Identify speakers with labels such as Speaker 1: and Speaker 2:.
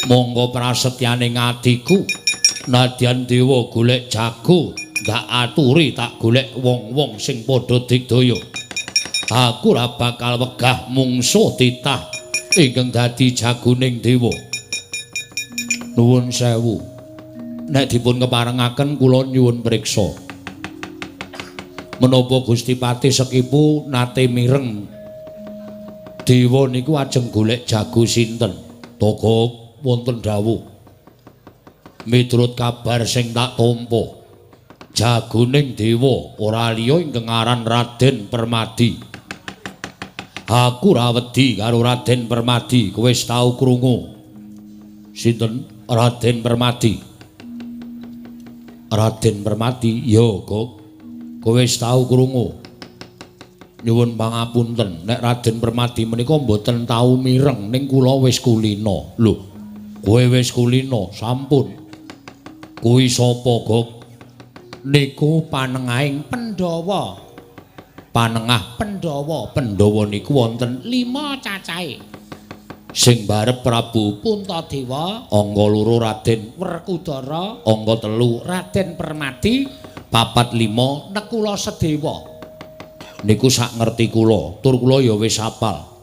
Speaker 1: Monggo prasetyane ngatiku. Nadyan dewa golek jago, ndak aturi tak golek wong-wong sing padha digdaya. Aku ora bakal wegah mungsuh titah ingkang dadi jagoning dewa. Nuwun sewu. Nek dipun keparengaken kula nyuwun priksa. Menapa Gusti Patih Sekipu nate mireng dewa niku ajeng golek jago sinten? Togok wonten dawuh. Miturut kabar sing tak tampa, jagoning dewa ora liya ingkang aran Raden Permadi. Aku ora wedi karo Raden Permadi, kowe wis tau krungu. Sinten? Raden Permadi. Raden Permadi? Ya, Gok. Kowe wis tau krungu. Nyuwun pangapunten, nek Raden Permadi menika mboten tau mireng ning kula wis kulina. Lho, kowe wis kulina? Sampun. Kuwi sapa, Gok? Niku panengahing Pandhawa. Panengah Pandhawa. Pandhawa niku wonten 5 cacahe. Sing barep Prabu Puntadewa, angka 2 Raden Werkudara, angka 3 Raden Permadi, 4 5 Nekula Sedewa. Niku sak ngerti kula, tur kula ya wis apal.